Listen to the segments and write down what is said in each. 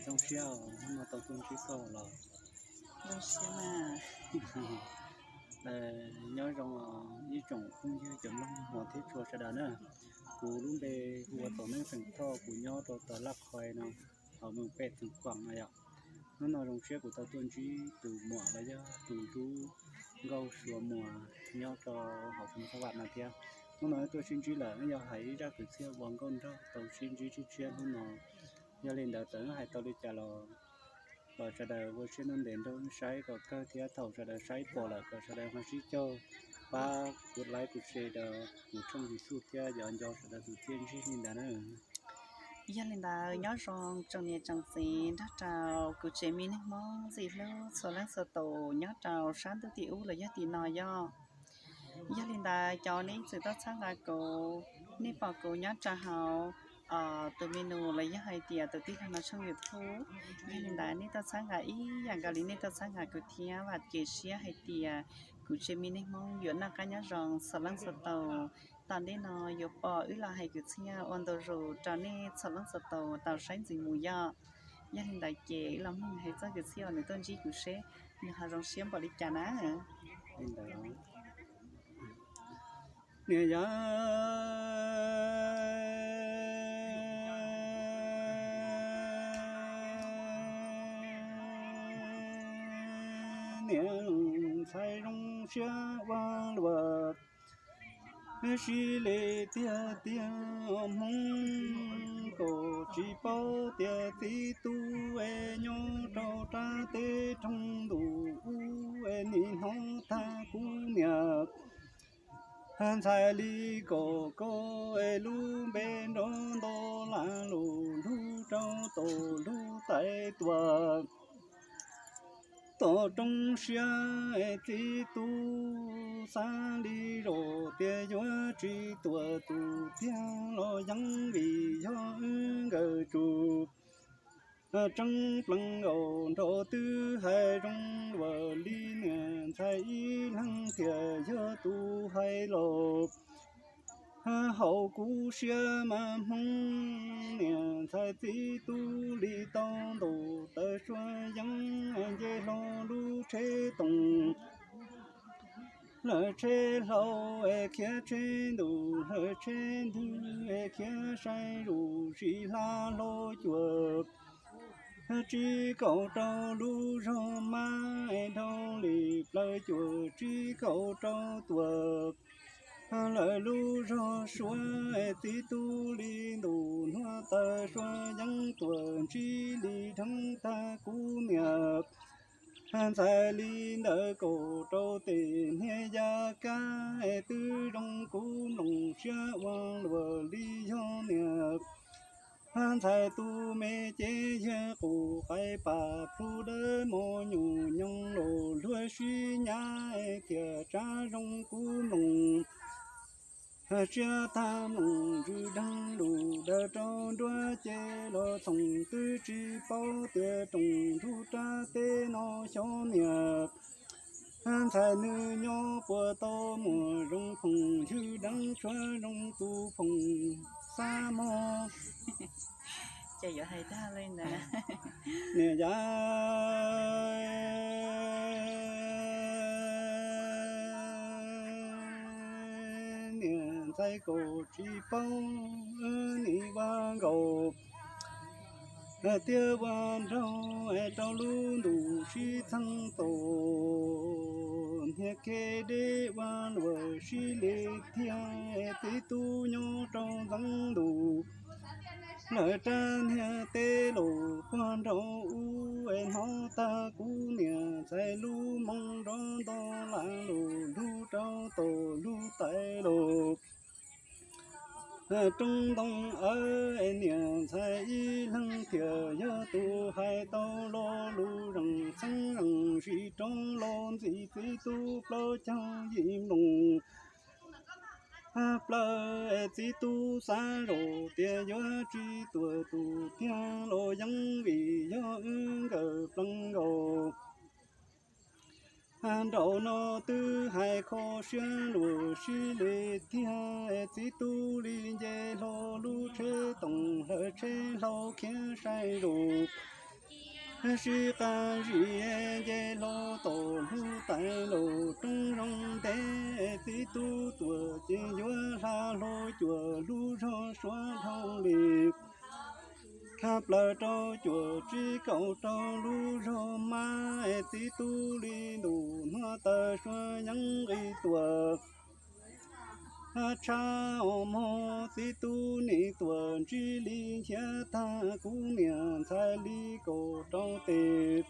Zoo siab hnub no tau tuaj ntsib koj los. Nyob zoo ib tsoom phooj ywg cov mloog hmov thiab tshua sawv daws na. Kuv lub npe hu ua Thaum Neeb xeem Thoj, kuv nyob rau tom Laj Qhais no, hauv moos Pej Xeem Kuam no yom. Hnub no zoo siab kuv tau tuaj ntsib tus muam los yog tus hlub Nkauj Suav Muas nyob rau hauv Phoos Xab Vam no thiab. Hnub no tuaj sib ntsib lawm, yog hais ib zaj kwv txhiaj ua nkauj nraug tau sib ntsib tshiab tshiab hnub no. Yog li ntawd txawm hais tau li cas los kom sawv daws ua siab ntev nrog saib kom kawg thiab thaum sawv daws saib pom lawm kom sawv daws ho sib caug pab kuv like kuv share rau kuv tshooj YouTube thiab cov nco sawv daws tus thiaj ntsib li ntawd na. Yog li ntawd nyob zoo tsoom niam tsoom txiv nrog rau kuv tsev me neeg Hmoob ntxim hlub txhua leej txhua tus nyob rau sab ntuj tim ub los yog tim no yog. Yog li ntawd cov nej txwm tau txhawb nqa kuv, nej pom kuv nyob rau hauv tus me nus los yog hais tias tus tij laug no tshooj YouTube, yog li ntawd nej tau txhawb nqa ib yam nkaus li nej tau txhawb nqa kuv thiab, vam kev siab hais tias kuv tsev me neeg Hmoob yuav noj qab nyob zoo txhua leej txhua tus. Tom ntej no yuav pom wb los hais kwv txhiaj ua ntu zus rau nej txhua leej txhua tus tau saib ntxiv mus yog. Yog li ntawd ces wb los mloog hais txoj kwv txhiaj uas nws tuaj ntsib kuv seb nws ho zoo siab npaum li cas na. Niam yau, niam ntxhais zoo siab ua luaj, sib li tiag tiag Hmoob, kom tsis paub tias txiv tub nyob rau rab teb roog ntuj ub, nim hnov tag kuv niam ntxhais li kom koj lub npe nrov nto lam lus lug rau tom lub tais tuam. Tom roob siab txiv tub xav li zaum tias yuav tsis tuam tus tiag los yeej vim yog wb nkawm tsum tseeb pleev nkaus nrov twb hais zoo luaj li niam ntxhais ib leeg thiaj yog tus hais los haum kuv siab mas Hmoob, niam ntxhais txiv tub li tau ntaus taws sua yeeb nce hlo lub tsheb toom. Hlawv tsheb hlau es khiav tsheb ntuj, hlawv tsheb ntug es khiav sai zus, sis hla hlau cuam tsib kaum rau lub zog mab, dhau li plaws cuam tsib kaum rau tuam. Lawv lub zog suav txiv tub li ntuj, hnuav taws sua yeeb tuam ntsib li dheev tag kuv niam ntxhais li ntawd kaum rau tes hniav ya kab, twb zoo kuv mloog siab ua luaj li yog niam ntxhais tus me cev yag qus qais pam plhu dawb mos nyuj nyoos los luag sib nyab, thiaj tsa zoo kuv mloog siab tag mloog ntsws dheev lus daws rau nruab cev los txhoov, twb tsis paub tias rooj ntug rab teb no xyov niam ntxhais nws nyob puas tau muaj zoo phooj ywg deev tshuav zoo tus phooj xab mog. Ces yuav hais dag li ntawd. Niam yau, niam ntxhais kaum tsis paub nim ua nkaus thiab ua nraug rau lub ntuj sib txheej tau, hniav kev deb ua luaj sib li thiab, txiv tub nyob rau ntxeev ntuj lawv rab hniav teb los puag nraud ub, hnov tag kuv niam ntxhais lub moo nrov nto lam lus lug rau tom lub tais los roob ntoo awb, niam ntxhais ib leeg thiaj yog tus hais tau lo lus zeem xeeb zeem zis rau los ntxim txiv tub plaub caug yim mloog plaws. Txiv tub xav zaum tias yuav tsis tuam tus tiag los yeej vim yog wb nkawm pleev nkaus Nraum no twb hais kho siab luag sib li tiag, txiv tub li nce hlo lub tsheb toom hlawv tsheb hlau khiav sai zus. Sib qab zis nce hlo tom lub tais laus roob zoo ntev, txiv tub tuaj ces yuav hla hlo cuam lub zog suav dhau li. Hla plaws rau cuam tsib kaum rau lub zog mab, txiv tub li ntuj hnub taw suav yeeb nqis tuaj. Tshab os mog, txiv tub nim tuaj ntsib li nchiav tag, kuv niam ntxhais li kaum rau tes.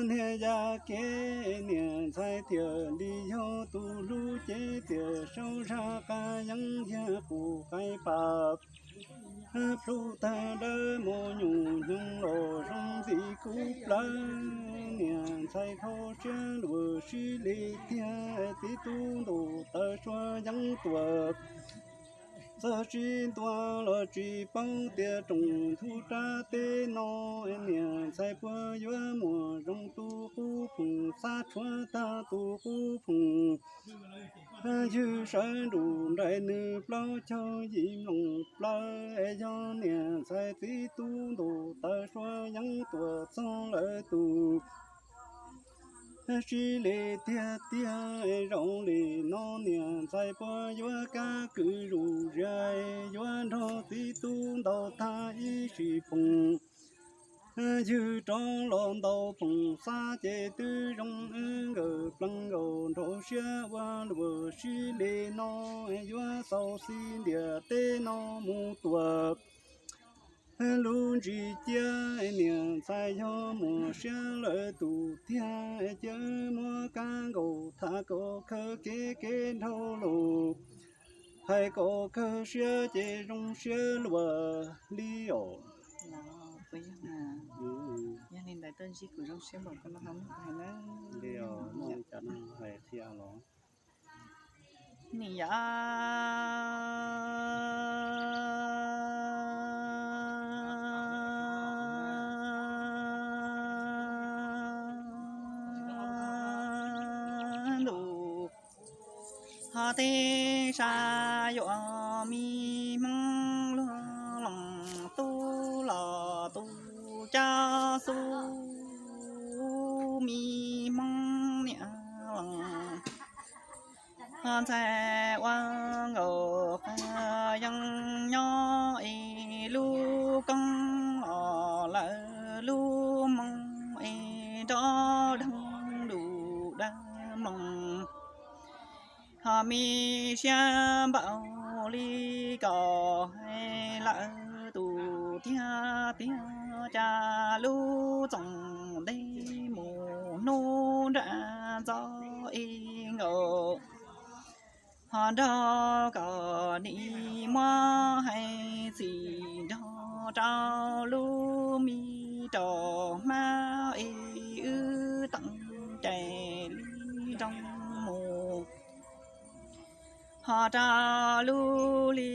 Niag ya kev niam ntxhais thiaj li yog tus hlub cev txiaj saub zaj qab yeeb yag qus qaib pam. Plhu tag dawb mos nyuj nyoog los zoo ntxim kub plawv, niam ntxhais dhau siab luag sib li tiag, txiv tub ntuj taw suav yeeb tuaj. Txog sib ntua los tsis paub tias rooj ntug rab teb no, niam ntxhais puas yuav muaj zoo tus qub phoom, xav tshuav tag tus qub phoom. Ywg sawv nruj nraim nws plaub caug yim mloog plaws, yog niam ntxhais txiv tub ntuj taw suav yeeb tuaj txog lawv tus. Sib li tiag tiag, zoo li no niam ntxhais puas yuav kab kwv zuj zus, yuav nrog txiv tub ntaus tag ib sim phoom. Ywg rov los ntaus phoom xab ces twb zoo, wb nkawd plees nkaus nraum siab ua luaj sib li no, yuav xaus xib ntiag teb no mus tuaj. Lub ntsis ciab niam ntxhais yog muaj siab lawv tus tiag, cia muab kab nkaus tham kom khaws kev kev dhau lus. Hais kom kawg siab ces zoo siab luaj li os. Yog li ntawd tuaj ntsib kuv zoo siab npaum ko no ho muaj hais na. Li os, muaj li cas no hais qhia los. Nim yam ntuj ho tej sab yuav mi Hmoob luag loos tub los tus cab xub mi Hmoob niam loos. Ho ntxhais ua nkaus qab yeeb nyob es lub koob los lawm lub moo es nrov dheev lus dag mloog. Ho me siab npaum li kom hais lawm tus tiag tiag, cas lub txoos ntej mus hnub nram ntxov es nkaus. Ho nrog kom nim muab hais txim nrog rau lub me rau hmab es wb teem cai li nroo mus. Ho rau lub hli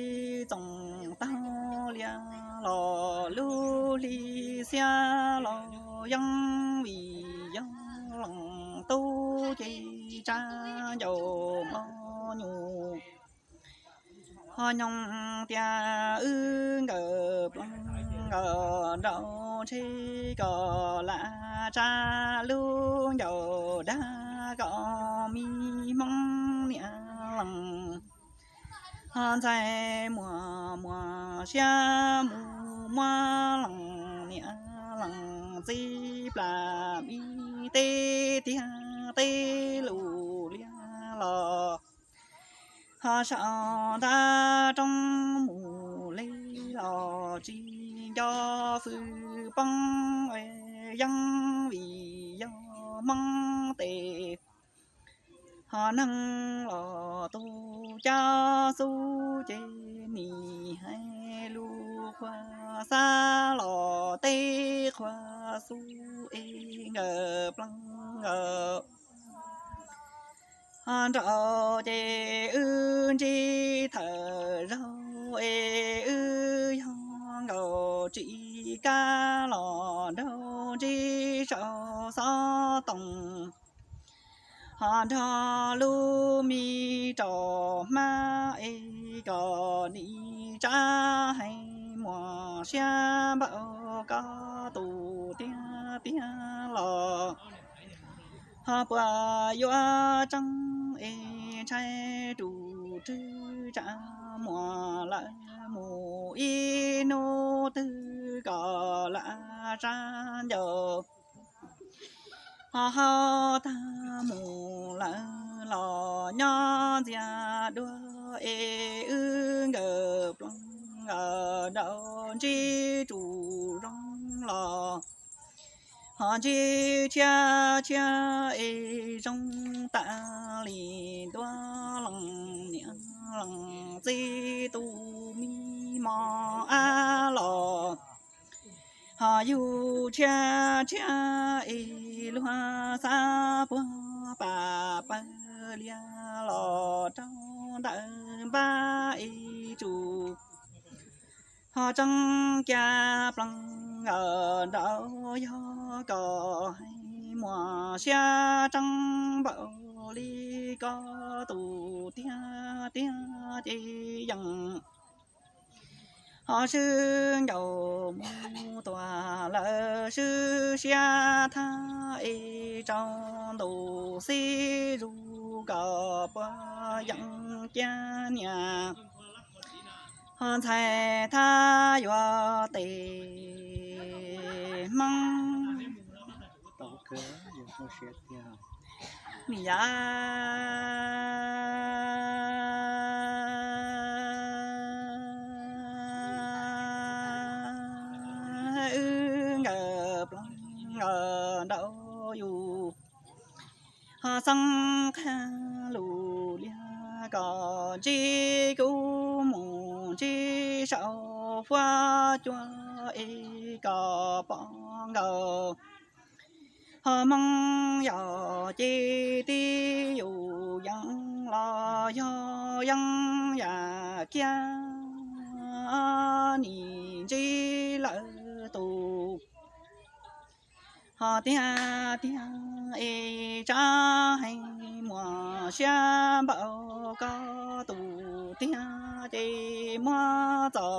txoos taug lias los lub hli xiab los yeej vim yog loos tub ces tsa ncaus mos nyuj. Ho nyob tias wb nkawd ploog nkawd nraum tsheb kom lam tsa lub ncaus dag kom me Hmoob niam loos. Ho ntxhais muaj muaj siab mus muab loos niam loos txiv plam mi teb tiag teb lus liag los. Ho saum ntab roob mus li los tsis nco fwj poob, yeej vim yog Hmoob tes. Ho neeg los tus cab xub ces nim hais lus qhuav xab los teb qhuav xub es nkawd ploog nkawd. Ho nraum ces wb ntsib thawm zaug es wb yog nkaus tsis kab los nraug ntsib saum xob toom. Ho nrog lub me rau hmab es kom nim tsab heev muaj siab npaum koj tus tiag tiag los. Ho puas yuav tseeb es ntshai tus rwg tsam muaj lawm mus ib hnub twg kom lam sab ncauj. Ho haus tag mus lawm los nyob ntxias dua es wb nkawm ploog nraum ntsib tsus zoo los. Ho ntsib tshiab tshiab es zoo tas li ntuj leej niam leej txiv tus me mos ab los. Ho yug tshiab tshiab es luag xav puag pam pawg liag los rau ntawm npab es tsus. Ho tseeb kiag plees nkaus nraud yog kom heev muaj siab tseeb npaum li koj tus tiag tiag ces yeej. Ho swb ncauj mus tuag lawm swb siab thab es tsaus ntuj xib zus kom puas yeej cia niam. Ho ntxhais thab yuav tes hmoob. Tau kawg, yus muaj siab tiag. Nim yav wb nkawm ploog nraum yus. Ho xeeb qhia lus liag kom ntsib kub mus ntsib saum huab cua es kom pom nkaus. Ho hmoob yog ces tib yus yeej los yog yeej yam kiag nim ntsib lawm tus. Ho tiag tiag es tsab heev muaj siab npaum koj tus tiag ces muab txo.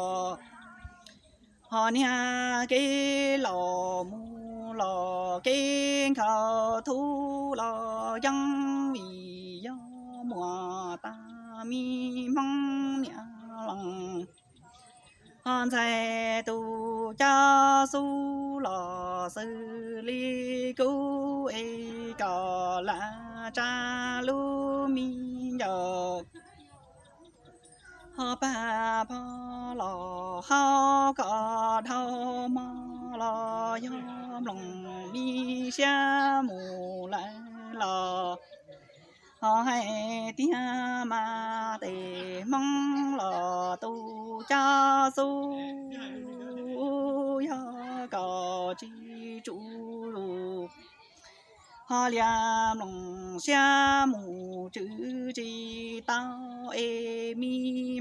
Ho niag kev laus mus los kev nkhaus thub los yeej vim yog muaj tas me hmoob niam leej. Ho ntxhais tus coj xub los xws li kub es kom lam tsa lub me ncaus. Ho pag pho los haus kom dhau hmo los yog mloog me siab mus lawm los. Ho hais tiag mas tes hmoob los tus coj xub yog kom tsis tsum lus. Ho liam mloog siab mus tswv tsis tau es me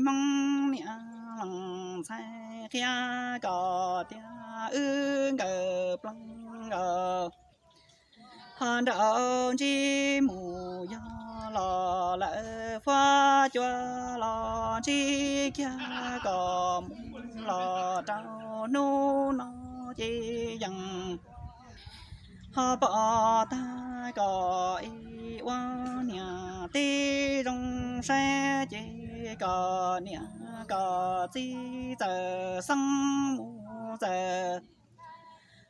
hmoob niam leej ntxhais qhia kom tiag wb nkawm ploog nkaus. Ho nraum ntsib mus yog los lawm huab cua los ntsib kiag kom mus los rau hnub no ces yeej. Ho pom tag kom ib ua niam tij zoo saib ces kom niam kom txiv txawm xeeb mus txawm.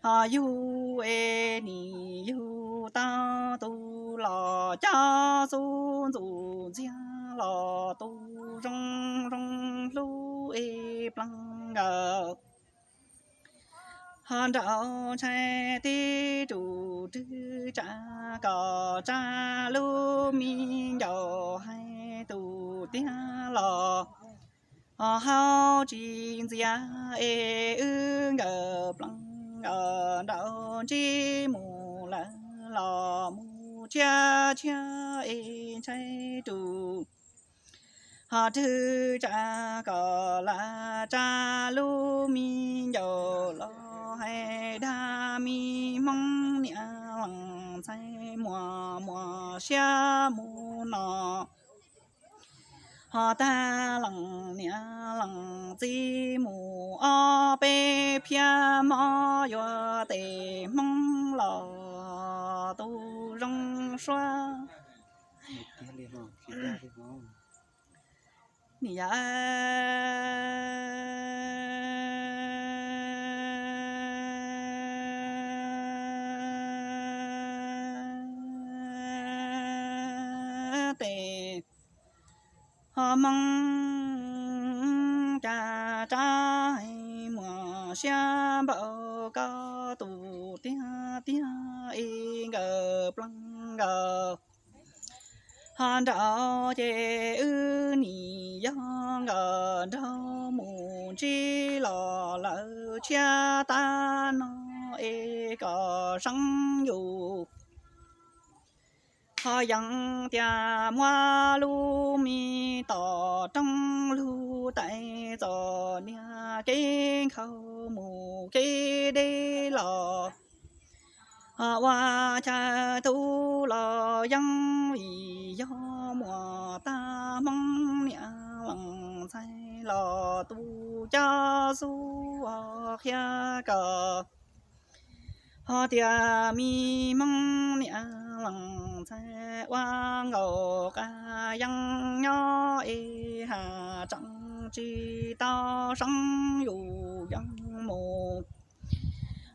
Ho yug es nim yug tau tus los coj xub ntxuj ntxiag los tus zoo zoo hlub es pleeg nkaus. Ho nraum ntshai tib rus rwg tsam kom tsa lub me ncaus hais tus tiag los. Ho haus tsis ntxias es wb nkawm pleeg nkaus nraum ntsib mus lawm los mus tshiab tshiab es ntshai rus. Ho rwg tsam kom lam tsa lub me ncaus los hais dag me hmoob niam leej ntxhais muas muas siab mus no. Ho tag leej niam leej txiv mus ob peb phiab mob yuav tes Hmoob los tu zoo suab. Niam yau, tes ho Hmoob cas tsab muas siab npaum ko, tus tiag tiag ib nkawm ploog nkaus. Ho nraud ces wb nim yog nkaus nraug mus ntsib los lawv tshiab tab no es kom seeb yus. Ho yeej tias muab lub me tom rooj lug tais txom niag kev nkhaus mus kev deb los. Ho ua chaw tub los yeej vim yog muas tag Hmoob niam leej ntxhais los tu cov xub qhia kom. Ho tias me Hmoob niam leej ntxhais ua nkaus qas yeej nyob es has tseem tsis tau seeb yus yeej mus.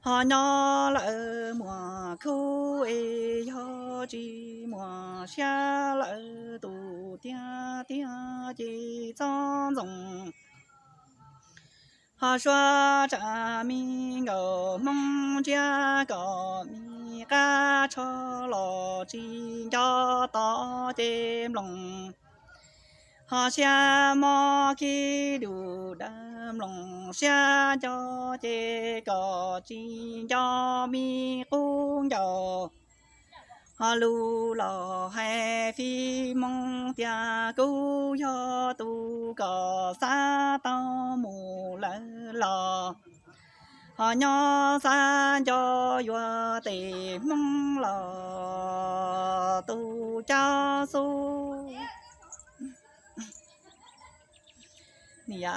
Ho nyob lawm muas khub es yog tsis muas siab lawm tus tiag tiag ces txhob ntxoov. Ho suav tsam me nkauj Hmoob ntsiab kom me qab tsho los tsis nco tod ces nploos. Ho siab mob khib dum dawb nploos siab nco ces kom tsis nco me qub ncaus. Ho lus los hais fij Hmoob tias kuv yog tus kom xav tau mus lawm los. Ho nyob xav nco yuav tes Hmoob los tu cov xub. Niam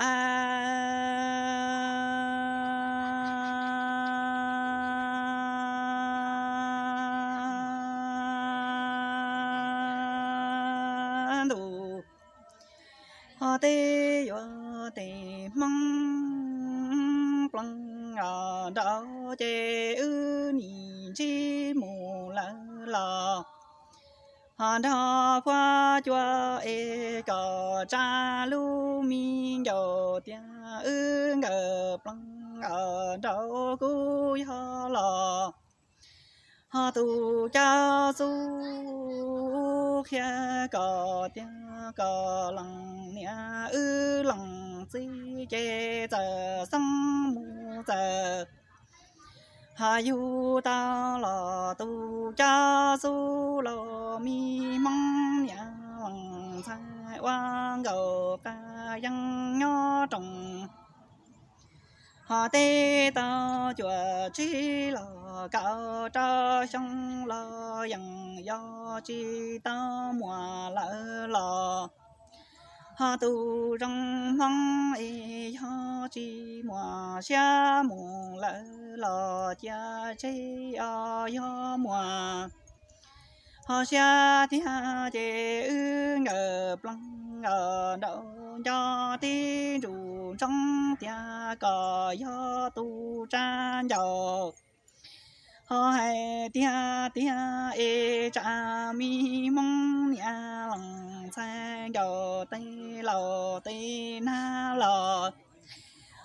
yau, ntuj, ho teb yuav tes Hmoob ploog nraud ces wb nim ntsib mus lawm los. Ho nrog Phuab Cua es kom tsa lub me ncaus tias wb nkawd ploog nraud kuj yog los. Ho tus cab xub qhia kom tias kom leej niam wb leej txiv ces txawm xeeb mus txawm. Ho yug tau los tus cab xub los me Hmoob niam leej ntxhais ua nkaus qas yeej nyob roos. Ho teb tau cuam tsib los kaum rau xyoo los yeej yog tsis tau muaj lawm los. Ho tus zoo Hmoob es yog tsis muaj siab mus lawm los cia tseg os yog muaj. Ho siab tiag ces wb nkawd ploog nkaus nraum nco tib ntsuj ntsoov tiag kom yog tus tsab ncaus. Ho hais tiag tiag es tsam me Hmoob niam leej ntxhais ncaus tes laus tes nag los.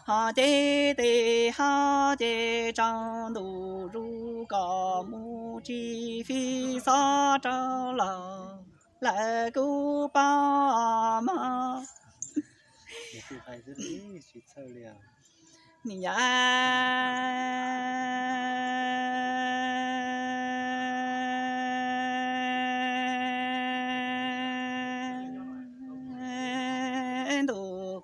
Ho ces tes ho ces tsaus ntuj zus kom mus tsis fij xob rau los lawm kuj paub mog. Niam yau, ntuj,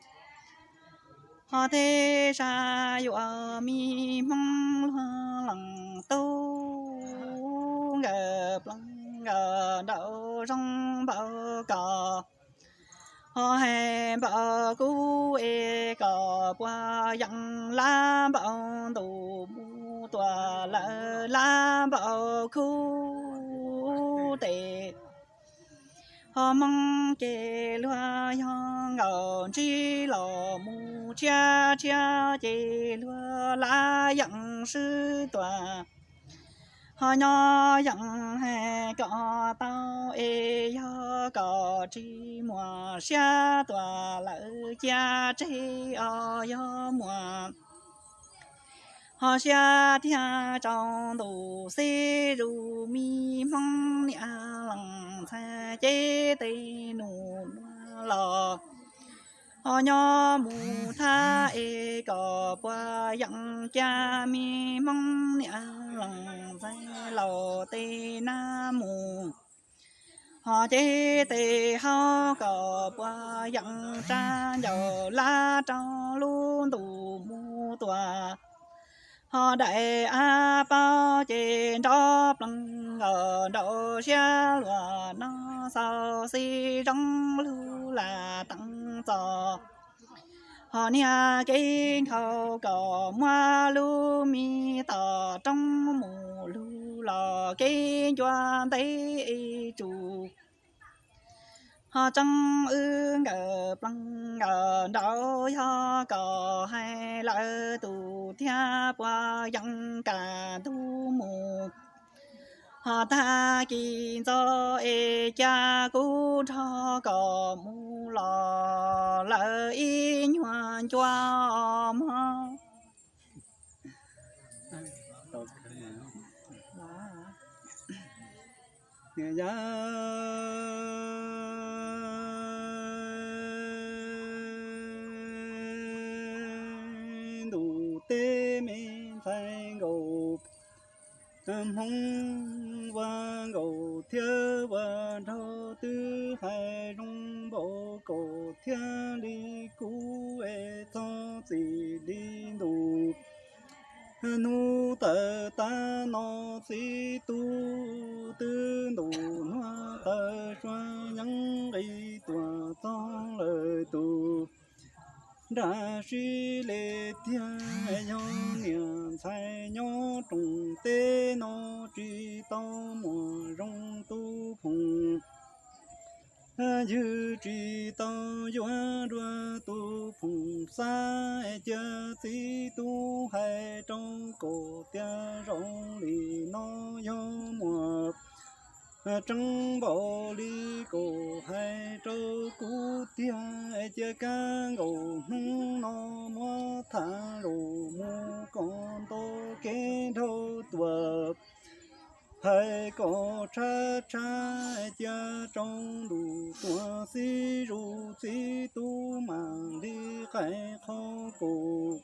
ho tej sab yuav me Hmoob luag leej tub nkawd ploog npaum koj, ho hais npaum kuv es kom puas yeem lab npaum ntuj mus tua lawm lab npaum khub tes. Ho Hmoob ces luag yog nkaus ntsib los mus tshiab tshiab ces luag lab yeem swb tuaj. Ho nyob yeem hais kom tau es yog kom tsis muaj siab tuaj lawm cia tseg os yog muaj ho siab tiag tsaus ntuj xib zus me Hmoob niam leej ntxhais ces tej nus nuav los ho nyob mus thab es kom puas yeem cia me Hmoob niam leej ntxhais laus tej nab mus. Ho ces tej haub kom puas yeem tsa ncauj lab rau lub ntuj mus tuaj. Ho daim av paub ces nrov plees nkaus nraum siab luaj no xaus xib zoo lug lam teev txos. Ho niag kev nkhaus kom muab lub me tom roob mus lug los kev ncua ntev ib tsu. Ho tseeb wb nkawm plees nkawm nraum yog kom hais lawm tus thiab puas yeem kam ntug mus. Ho tag kis ntxov es cia kuv nrog kom mus los lawm ib nyuag ncua mog. Niam yab ntuj teb me ntxhais nkaus, Hmoob ua nkaus thiab ua nraug twb hais zoo npaum koj thiaj li kuv es txog txim li ntuj. Hnub tawm tas no txiv tub twb ntuj hnub tawm suav yeeb nqis tuaj txog lawm tus nrag sib le tiag. Yog niam ntxhais nyob rooj teb no tsis tau muaj zoo tus phooj ywg, tsis tau yuav dua tus phooj xab. Cia txiv tub hais rau koj tias zoo li no yog muaj tseeb npaum li koj hais rau kuv tiag. Cia kab nkaus hnub no muab tham los mus kom nto kev nraug tuaj. Hais kom tshab tshab cia tsaus ntuj tuaj xib zus txiv tub mam li qais qhov kaus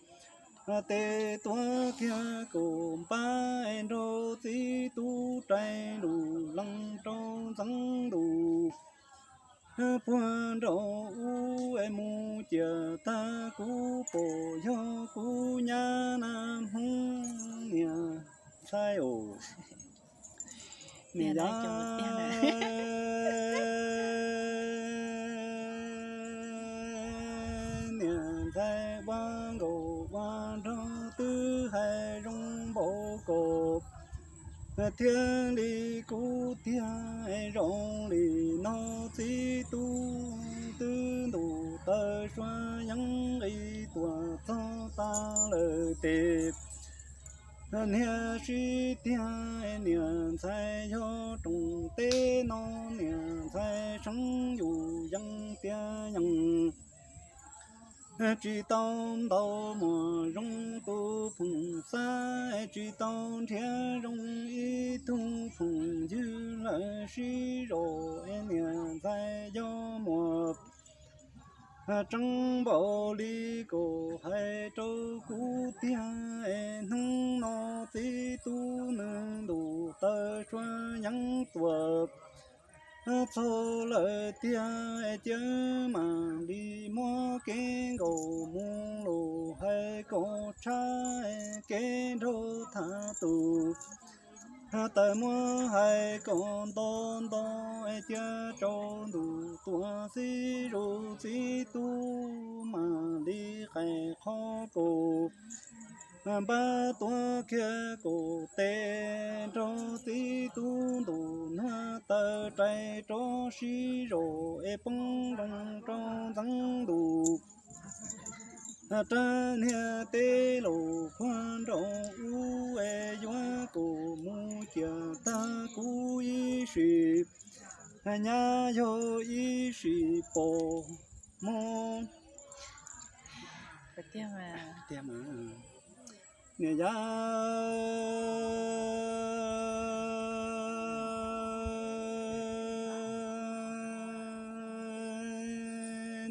tes tuav kiag kaus npab nraug txiv tub rais lus lees rau ntxeev ntuj puag nraum ub mus ciam tag kuv pom yog kuv nyab na Hmoob niam ntxhais os. Niam yab niam ntxhais ua nkaus ua nraug twb hais zoo npaum koj thiaj li kuv tiag. Zoo li no txiv tub twb ntuj tawm suav yeeb nqis tuaj txog tas lawm tes niag sib tiag. Niam ntxhais yog rooj teb no niam ntxhais seev yus yees tiag yees tsis tau ntau muaj zoo tus phooj xab, tsis tau nrhiav zoo ib tug phooj ywg lawm sib zos. Niam ntxhais yog muaj tseeb npaum li koj hais rau kuv tiag. Hnub no txiv tub nws ntuj tawm suav yeeb tuaj txog lawm tiag. Cia mam li muab kev nkaus mus los hais kom tshab kev nraug tham tus Tawm muab hais kom nto nto, cia rau ntuj tuam xib zus, txiv tub mam li qais qhov kaus, npab tuav kiag kaus tes, nrog txiv tub ntuj nuag taw rais rov sib zos es poob nroos rau ntxeev ntuj. Rab niag teb laus qhuav nraus ub es yuav kaus mus ciam tag kuv ib sim nyab yog ib sim pom mog. Niam yab,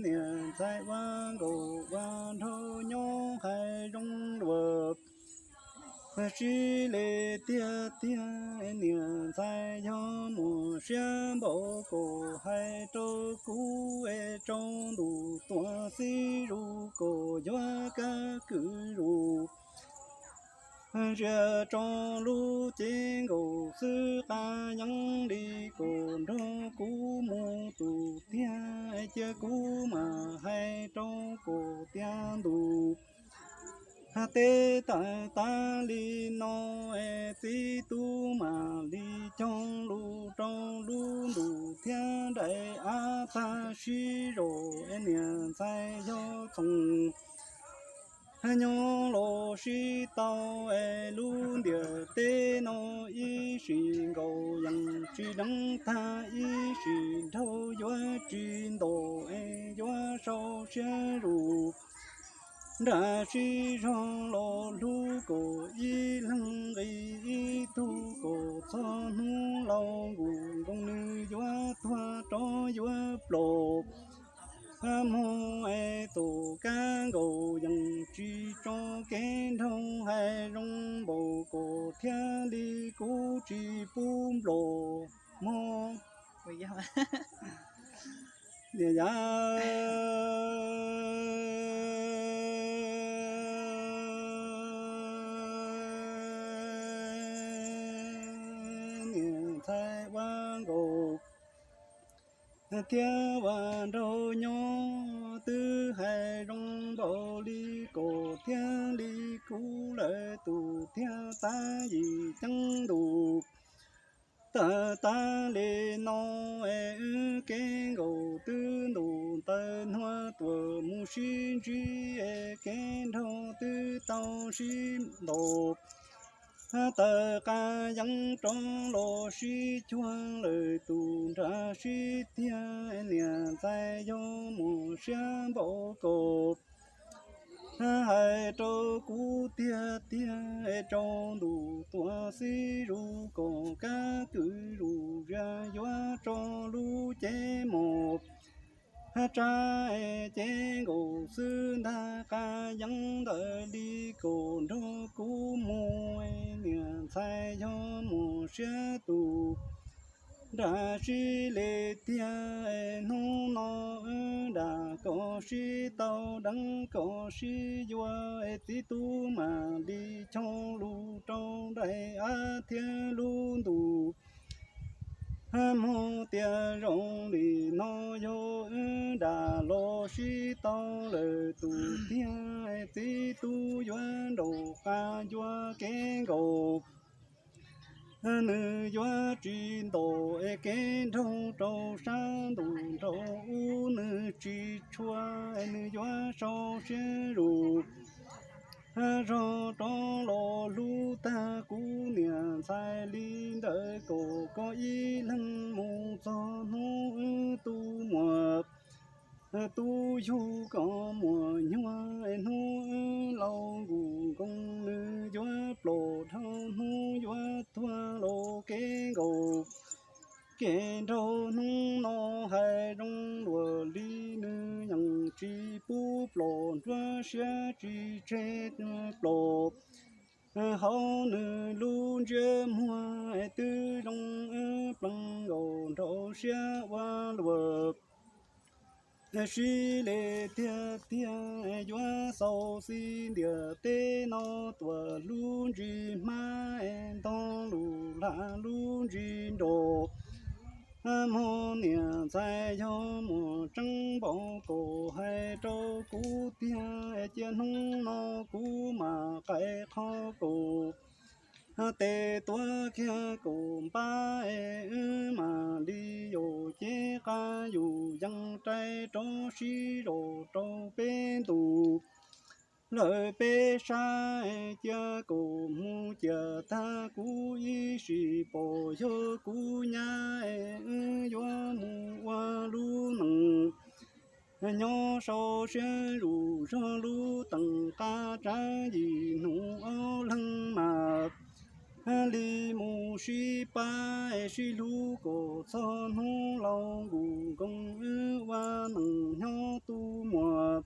niam ntxhais ua nkaus ua nraug nyob hais zoo luag sib li tiag tiag. Niam ntxhais yog muaj siab npaum kaus hais rau kuv es rau ntuj tuam xib zus kom yuav kab kwm zus ntsia rau lub cev nkaus xwb qab yeeb li kom nrog kuv mus tus tiag, cia kuv mam hais rau kom tiag ntuj teb tawm tas li no es txiv tub mam li cog lus rau lub ntuj thiab daim av tag sib zos es niam ntxhais yog txhoov nyob los sib tau es lub ntiaj teb no ib sim nkaus yeej tsis deev tag ib sim nraug yuav tsis nto es yuav sau siab zus nram sib zog los hlub kom ib leeg nqis ib tug kom txog hnub laus nkus nkoos nws yuav tuag rov yuav plom hab moog es tus kab nkaus yeej tsis tso kev nraug hais zoo npaum kom thiaj li kuv tsis pub nplom mog. Niam yab, niam ntxhais ua nkaus thiab ua nraug nyob twb hais zoo npaum li kom thiaj li kuv lawm tus thiab tab yim ceeb ntus tawm tas li no es wb kev nkaus twb ntus ntawd hnub tuaj mus sib ntsib es kev nraug twb tau sib ntaus tawm qab yeeb rov los sib cuag lawm tus nram sib tiag. Niam ntxhais yog muaj siab npaum kom hais rau kuv tiag tiag, rau ntuj tuam xib zus kom kab kwm zus zia yuav tso lub cev mos tsa cev nkaus xwb ntag qab yeeb ntawd li kom nrog kuv mus. Niam ntxhais yog muaj siab tus nram sib li tiag, hnub no wb dam kom sib tau deev kom sib yuav, txiv tub mam li cog lus rau daim av thiab lub ntuj hab moog tias zoo li no yog wb dam los sib tau lawm tus tiag, txiv tub yuav nraum qab yuav kev nkaus nws yuav tsis ntaus es kev nraug rau sab ntuj nraug ub nws tsis tshua, nws yuav sau siab zus zog rov los hlub tag kuv niam ntxhais li ntawd kom koj ib leeg mus txog hnub wb tu muam tu yug kom muam nyuag, hnub wb laus nkus nkoos nws yuav plom dhau hnub yuav tuag los kev nkaus kev nraug hnub no hais zoo luag li nws yeej tsis pub plom nruab siab tsis tseg plom hauv nws lub ntsiab muag twb zoo wb plees nkaus nraum siab ua luaj Sib le tiag tiag yuav xaus xij ntiaj teb no, tuam lub ntsig hmab ntog lus lam lub ntsig nrog. Hmoob niam ntxhais yog muaj tseeb npaum kuv hais rau kuv tiag, cia hnub no kuv mam qais qhov kaum tes tuav kiag kaum npab, wb mam li yuav cev qab yus yees rais rov sib zos rau peb ntus lawm peb sab. Cia kaum mus ciam tag kuv ib sim pom yog kuv nyab, wb yuav mus ua lub neej nyob sau siab zuj zog, lub teem qab tsav yim hnub ob leeg mam li mus sib pab sib hlub kom txog hnub laus nkaus nkoos, wb ua neej nyob tu muaj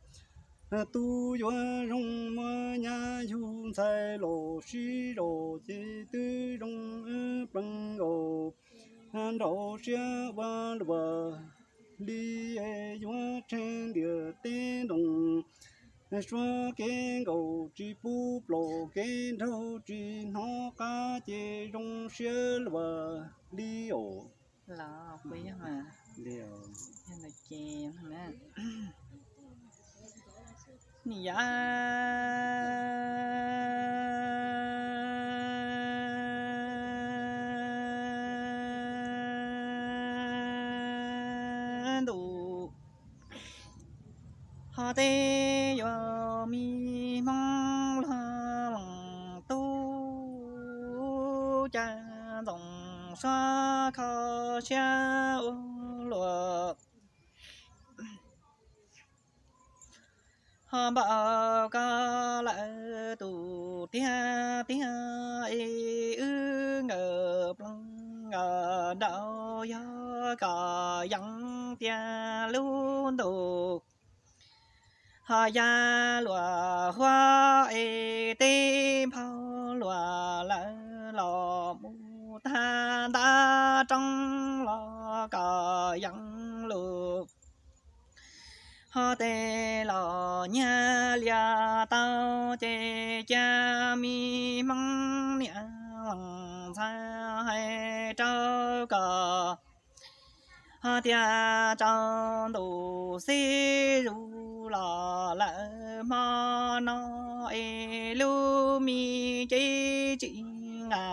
tu yuav zoo, muaj nyab yug ntxhais los sib zos ces twb zoo, wb plees nkaus nraum siab ua luaj li. Yuav tseg ntiaj teb nroos, suav kev nkaus tsis pub plaub, kev nraug tsis hnov qab ces zoo siab luaj li os. Nim yav ntuj ho tej yuav me hmoob luag leej tub, cas ntxoov suab kho siab ua luaj. Ho npaum koj lawm tus tiag tiag, es wb nkawd plees nraum yog kom yeej tiag lub ntuj. Ho ya luag huab es tej nphau luag lawm los mus tag ntab roob los kom yeej lug. Ho tej los nyiag lias tau ces cia me hmoob niam leej ntxhais hais rau kom ho tias rau ntuj xib zus los lawm hmo no, es lub me cev tsis nqa.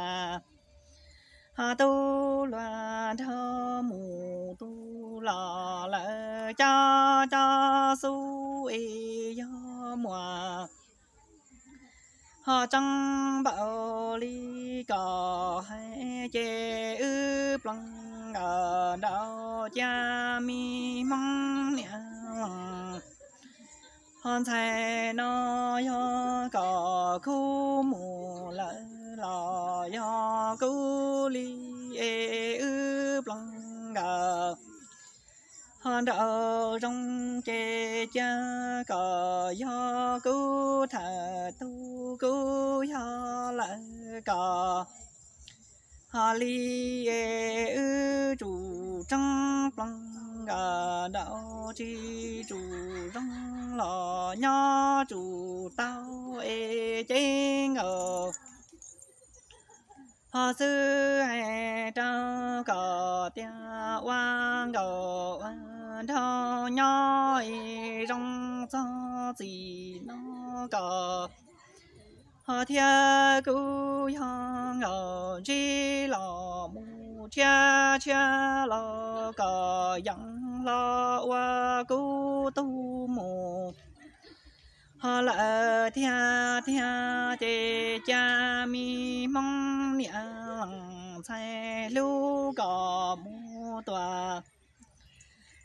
Ho tub luag nrog mus tu los lawm cov cov xub es yog muaj ho tseeb npaum li kom hais ces wb plees nraum cia me hmoob niam leej. Ho ntxhais no yog kom kuv mus lawm los yog kuv li es wb plees nkaus. Ho nraum zoov ces cia kom yog kuv thawm tub, kuv yog lawm kom ho li es wb tsum tseeb plees nkaus, nraum tsis tsum zoo los nyob tsum tau es ceeb nkaus. Ho xwb hais rau kom tias ua nkaus ua nraug nyob es zoo txog txim no kom ho thiab kuv yog nkaus ntsib los mus tshiab tshiab los kom yeej hlo ua kuv tug mus. Ho lawm tiag tiag ces cia me hmoob niam leej ntxhais hlub kom mus tuaj.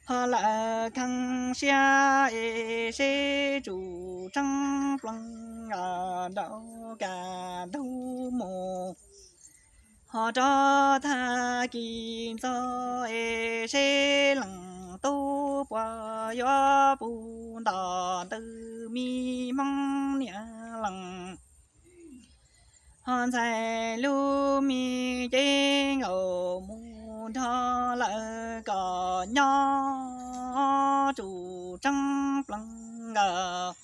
Ho lawm kheej siab es seb tsum tseeb plees nraum kam ntug mus. Ho rov tag kis ntxog es seb leej tub puas yuav pub nto ntws me hmoob niam leej. Ho ntxhais lub me cev nkaus mus nrog lawv kom nyob tsum tseeb pleev nkaus.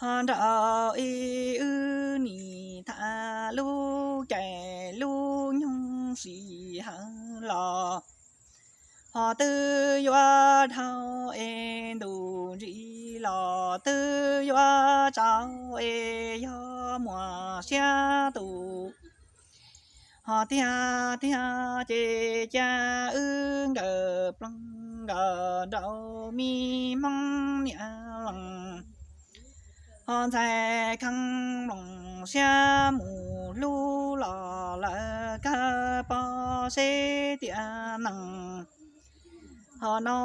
Ho nraum ib wb nim tham lub caij lub nyoog sim hawv los, ho twb yuav dhau es ntuj ntsig los twb yuav tsaus es yog muaj siab tus. Ho tiag tiag ces cas wb nkawm pleev nkawm nraum me Hmoob niam lees. Ho ntxhais kheev nploos siab mus hlub los lawv kawg pom seb tiam neeg. Ho no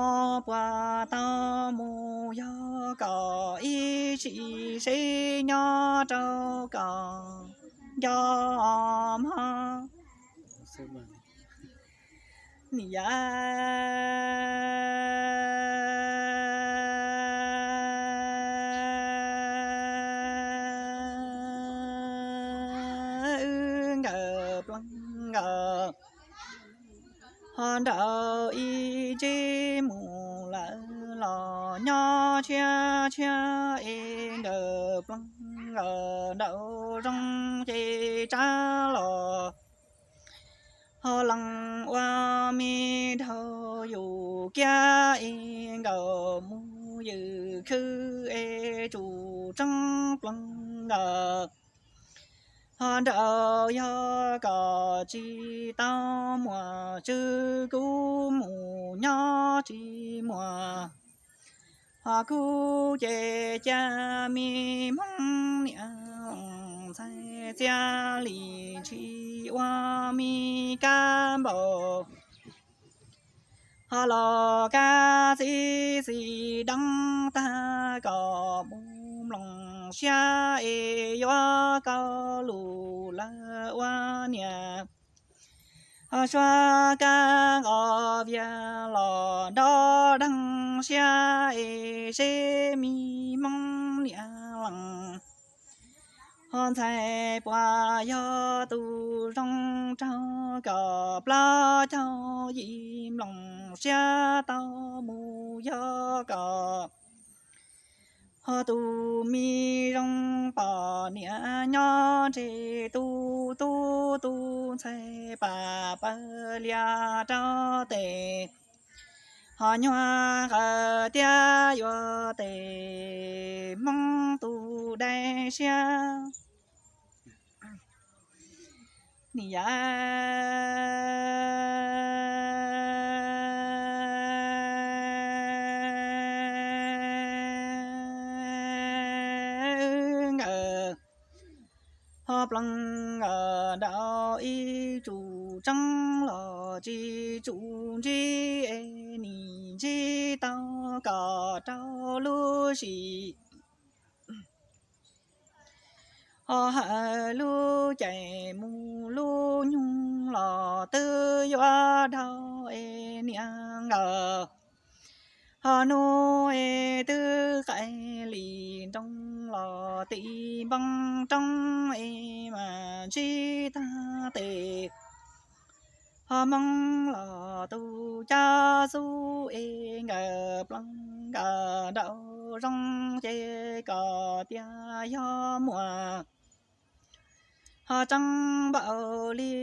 puas tau mus yog kom ib sim seb nyob rau kom nco mog. Nim yam wb nkawm pleev nkawm ho nraum ib ntsis mus lawm los nyob tshiab tshiab es nkawm pleev nkawm nraum zoov ces tsab los ho lees ua me dhau yus kiag es nkawm mus ywm khwb es tsum tseeb pleev nkawm. Ho nraum yog kom tsis tau muaj tswv kuv mus nyob tsis muaj. Ho kuv ces cas me Hmoob niam lees ntxhais txia li tsis ua me kab npaum. Ho los kab txib txiv deev tag kom mus nploos siab es yuav kau lus lawv ua niam. Ho suav kab nqos vias los nrov deeg siab es seb me Hmoob niam lees. Ho ntxhais puas yog tus zoo raug kom plaub caug yim nploos siab tau mus yog kom. Ho tus me zoo pom niam nyob ntseg tu tu tu ntxhais pam pawg lias rau tes. Ho nyuag qawv tiab yuav tes Hmoob tus dai siab. Nim yam nkawm ho pleev nkawm nraum ib tsum tseeb los tsis tsum ntsib es nim ntsib tau kom rau lub sim. Ho hawm lub caij mus lub nyoog los twb yuav dhau es niam nkawm. Ho hnub es twb qaij li nroo los tim npoo roob es mas ntsib tag tes. Ho Hmoob los tu cab xub es nkawm pleev nkawm nraum zoov ces kom tias yog muaj. Ho tseeb npaum li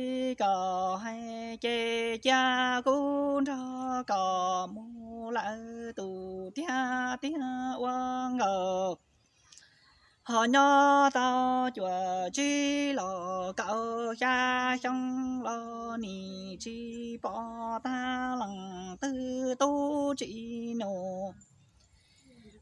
kom hais ces cia kuv nrog kom mus lawm tus tiag tiag ua nkaus. Ho nyob tau cuaj tsib los kaum xya xyoo los nim tsis pom tag leej twg tub tsis nus.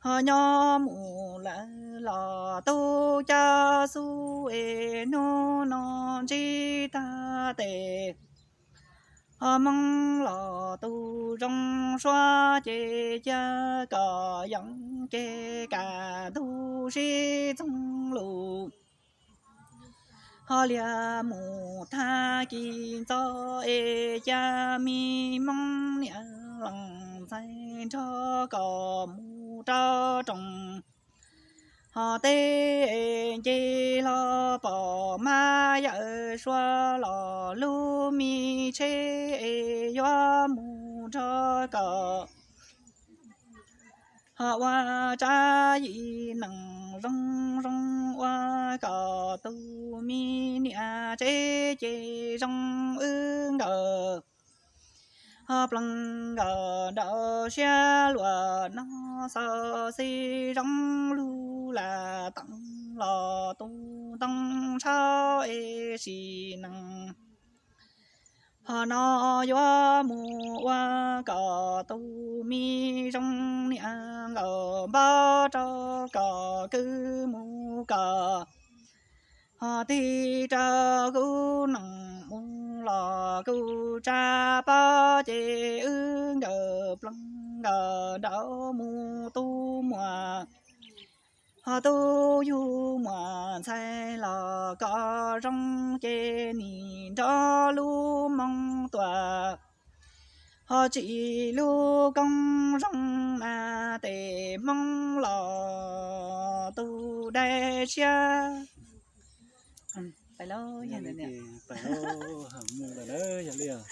Ho nyob mus lawm los tub cab xub es hnub no ntsib tag tes. Ho Hmoob los tu zoo suab ces cia kom yeem ces kam ntug sib txoog lus. Ho liag mus tag kis ntxov es cia me Hmoob niam lees ntxhais nrog kom mus rau roos. Ho teb es nce hlo pom mab yawm suav los lub me tsheb es yuav mus nrog kom. Ho ua tsab yim nees zoo zoo ua kom tus me niam tsev ces zoo wb nkawd. Ho pleeg nkawd nraum siab luag no xav xij zoo lug lam teev los tu ntoo tshab es sim nees. Ho no yuav mus ua kom tus me zoo niam nkawd npaj rau kom kwv mus kom. Ho tig rau kuv nees mus los kuv tsa pab ces wb nkawd pleeg nkawd nraum mus tu muam. Ho tu yug muam ntxhais los kom zoo ces nim nrog lub moo tuam. Ho tsim lub koob zoo na tes Hmoob los tu dai siab. Pais lauj, yog li ntawd.